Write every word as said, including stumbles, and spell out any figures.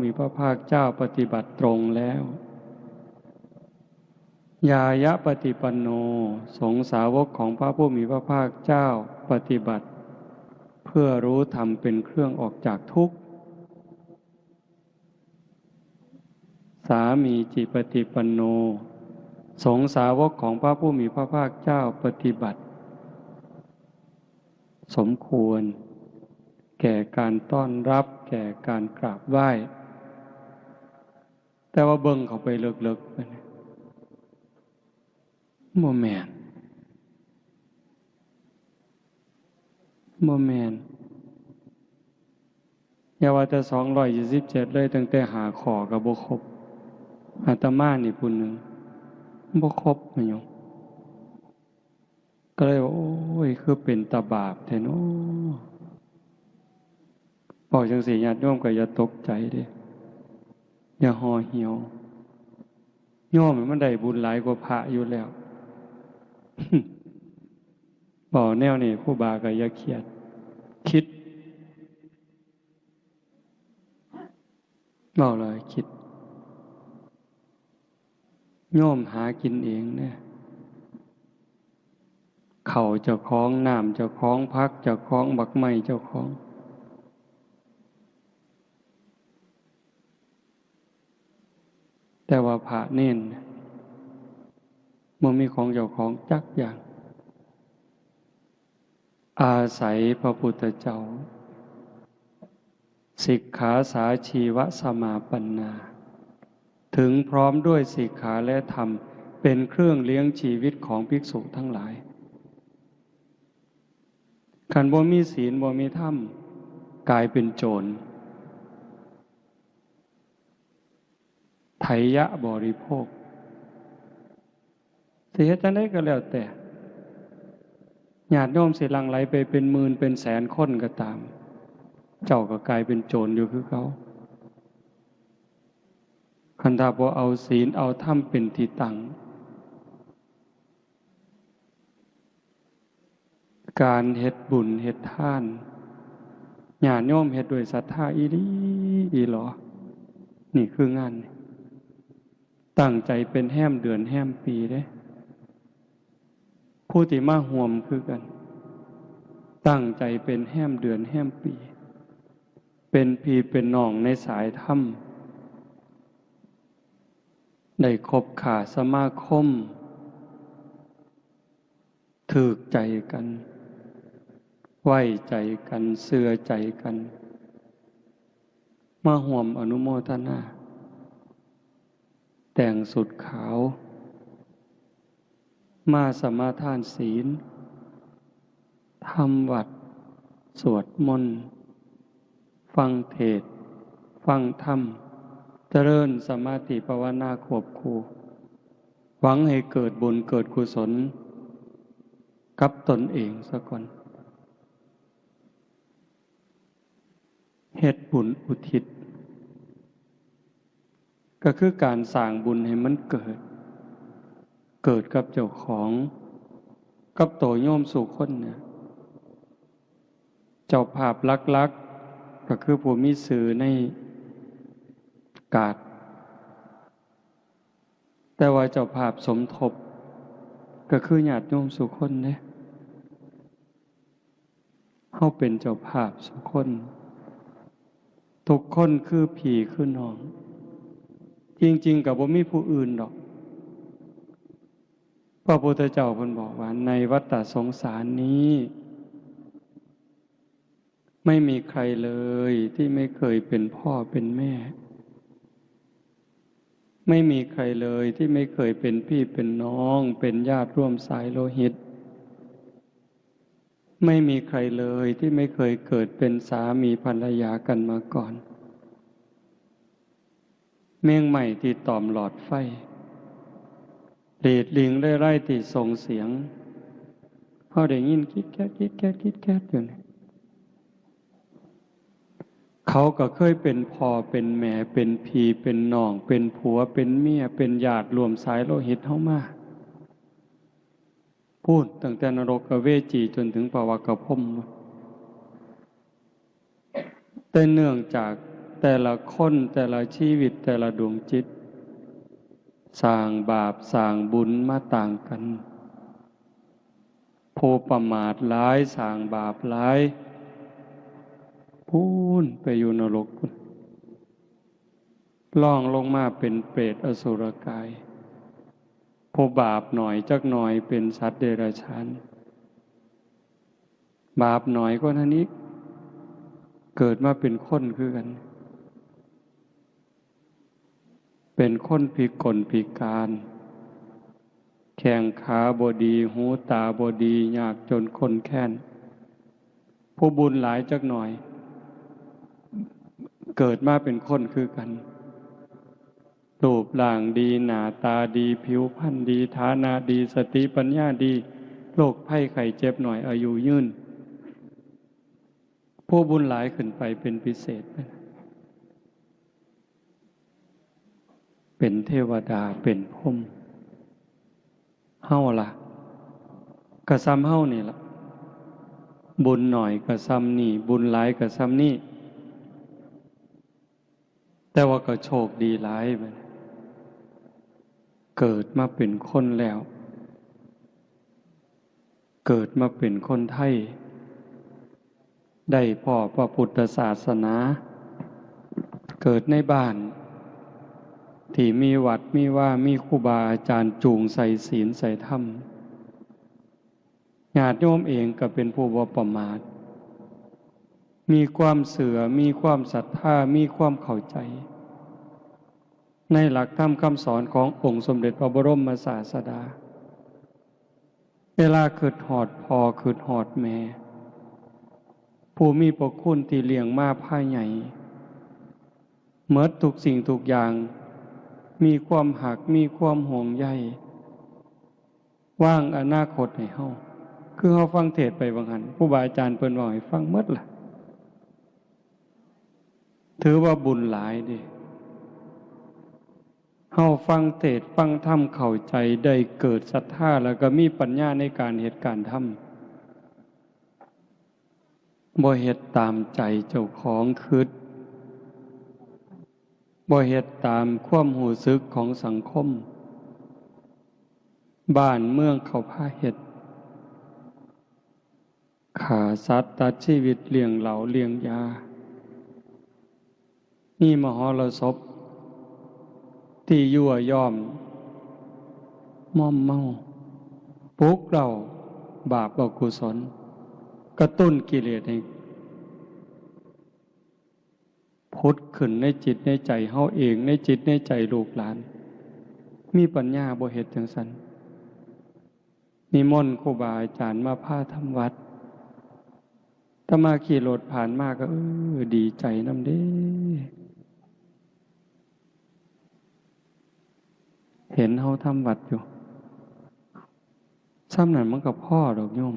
มีพระภาคเจ้าปฏิบัติตรงแล้ว ญาณปฏิปันโน สงฆ์สาวกของพระผู้มีพระภาคเจ้าปฏิบัติ เพื่อรู้ธรรมเป็นเครื่องออกจากทุกข์ สามีจิปฏิปันโน สงฆ์สาวกของพระผู้มีพระภาคเจ้าปฏิบัติ สมควร แก่การต้อนรับ แก่การกราบไหว้ แต่ว่าเบิ่งเข้าไปเลิกๆ ไปเนี่ย บ่แม่น บ่แม่น อย่าว่าแต่สองร้อยยี่สิบเจ็ดเลย ตั้งแต่ห้าข้อก็บ่ครบ อาตมานี่ผู้หนึ่ง บ่ครบ แม่นหยัง ก็เลยว่า โอ้ย คือเป็นตาบาปแท้น้อ เว้าจั่งซี้ ญาติโยมก็อย่าตกใจเด้ อย่าห่อเหี่ยว โยมมันได้บุญหลายกว่าพระอยู่แล้ว เว้าแนวนี้ ครูบาก็อย่าเครียด คิด เว้าแล้วคิด โยมหากินเองเด้ ข้าวเจ้าของ น้ำเจ้าของ ผักเจ้าของ บักไม้เจ้าของ แต่ว่าพระเณรบ่มีของเจ้าของจักอย่าง อาศัยพระพุทธเจ้า สิกขาสาชีวสมาปันนา ถึงพร้อมด้วยสิกขาและธรรม เป็นเครื่องเลี้ยงชีวิตของภิกษุทั้งหลาย คันบ่มีศีล บ่มีธรรม กลายเป็นโจร ไถยะบริโภค สิเฮ็ดจั่งใดก็แล้วแต่ ญาติโยมสิหลั่งไหลไปเป็นหมื่นเป็นแสนคนก็ตาม เจ้าก็กลายเป็นโจรอยู่คือเก่า คันถ้าบ่เอาศีลเอาธรรมเป็นที่ตั้ง การเฮ็ดบุญเฮ็ดทาน ญาติโยมเฮ็ดด้วยศรัทธาอีหลีอีหลอ นี่คืองานนี่ ตั้งใจเป็นแฮมเดือนแฮมปีเด้ ผู้ที่มาร่วมคือกัน ตั้งใจเป็นแฮมเดือนแฮมปี เป็นพี่เป็นน้องในสายธรรม ได้คบค้าสมาคม ถืกใจกัน ไว้ใจกัน เชื่อใจกัน มาร่วมอนุโมทนา แต่งสุดขาว มาสมาทานศีล ทำวัตร สวดมนต์ ฟังเทศน์ ฟังธรรม เจริญสมาธิภาวนาควบคู่ หวังให้เกิดบุญเกิดกุศลกับตนเองซะก่อน เฮ็ดบุญอุทิศ ก็คือการสร้างบุญให้มันเกิด เกิดกับเจ้าของ กับโตโยมสู่คนเนี่ย เจ้าภาพหลักๆ ก็คือผู้มีชื่อในการ์ด แต่ว่าเจ้าภาพสมทบ ก็คือญาติโยมสู่คนเด้ เฮาเป็นเจ้าภาพสู่คน ทุกคนคือพี่คือน้อง จริงๆ ก็บ่มีผู้อื่นดอก พระพุทธเจ้าเพิ่นบอกว่า ในวัฏฏะสงสารนี้ ไม่มีใครเลยที่ไม่เคยเป็นพ่อเป็นแม่ ไม่มีใครเลยที่ไม่เคยเป็นพี่เป็นน้อง เป็นญาติร่วมสายโลหิต ไม่มีใครเลยที่ไม่เคยเกิดเป็นสามีภรรยากันมาก่อน แมงไหม้ที่ตอมหลอดไฟ หลีดลิงเล่อยร่ายที่ส่งเสียง เฮาได้ยินคิดแคดคิดแคดคิดแคดอยู่นี่ เขาก็เคยเป็นพ่อเป็นแม่ เป็นพี่เป็นน้อง เป็นผัวเป็นเมีย เป็นญาติร่วมสายโลหิตเฮามา พู้นตั้งแต่นรกเวจีจนถึงปวกพรหม แต่เนื่องจาก แต่ละคนแต่ละชีวิตแต่ละดวงจิต สร้างบาปสร้างบุญมาต่างกัน ผู้ประมาทหลายสร้างบาปหลาย พู้นไปอยู่นรกพู้น ล่องลงมาเป็นเปรตอสุรกาย ผู้บาปหน่อยจักหน่อยเป็นสัตว์เดรัจฉาน บาปหน่อยกว่านั้นอีก เกิดมาเป็นคนคือกัน เป็นคนพิกลพิการ แข้งขาบ่ดี หูตาบ่ดี ยากจนข้นแค้น ผู้บุญหลายจักหน่อย เกิดมาเป็นคนคือกัน รูปร่างดี หน้าตาดี ผิวพรรณดี ฐานะดี สติปัญญาดี โรคภัยไข้เจ็บหน่อย อายุยืน ผู้บุญหลายขึ้นไปเป็นพิเศษ เป็นเทวดา เป็นพรหม เฮาล่ะ กะส่ำเฮานี่ล่ะ บุญหน่อยกะส่ำนี่ บุญหลายกะส่ำนี่ แต่ว่าก็โชคดีหลายบัดนี้ เกิดมาเป็นคนแล้ว เกิดมาเป็นคนไทย ได้พ้อพระพุทธศาสนา เกิดในบ้าน ที่มีวัดมีวา มีครูบาอาจารย์จูงใส่ศีลใส่ธรรม ญาติโยมเองก็เป็นผู้บ่ประมาท มีความเชื่อ มีความศรัทธา มีความเข้าใจ ในหลักธรรมคำสอนขององค์สมเด็จพระบรมศาสดา เวลาคิดฮอดพ่อ คิดฮอดแม่ ผู้มีพระคุณที่เลี้ยงมาพาใหญ่ หมดทุกสิ่งทุกอย่าง มีความฮัก มีความห่วงใย วางอนาคตให้เฮา คือเฮาฟังเทศน์ไปบางหั้น ครูบาอาจารย์เพิ่นเว้าให้ฟังหมดล่ะ ถือว่าบุญหลายเด้ เฮาฟังเทศน์ฟังธรรมเข้าใจ ได้เกิดศรัทธา แล้วก็มีปัญญาในการเฮ็ดการทำ บ่เฮ็ดตามใจเจ้าของคิด บ่เฮ็ดตามความรู้สึกของสังคม บ้านเมืองเขาพาเฮ็ด ฆ่าสัตว์ตัดชีวิต เลี้ยงเหล้าเลี้ยงยา มีมหรสพที่ยั่วยอม มอมเมา ปลุกเร้าบาปอกุศล กระตุ้นกิเลสให้ผุดขึ้นในจิตในใจเฮาเอง ในจิตในใจลูกหลาน มีปัญญาบ่เฮ็ดจั่งซั้น นิมนต์ครูบาอาจารย์มาพาทำวัด อาตมาขี่รถผ่านมาก็ เออ ดีใจนำเด้ เห็นเฮาทำวัดอยู่ ส่ำนั้นมันก็พอดอกโยม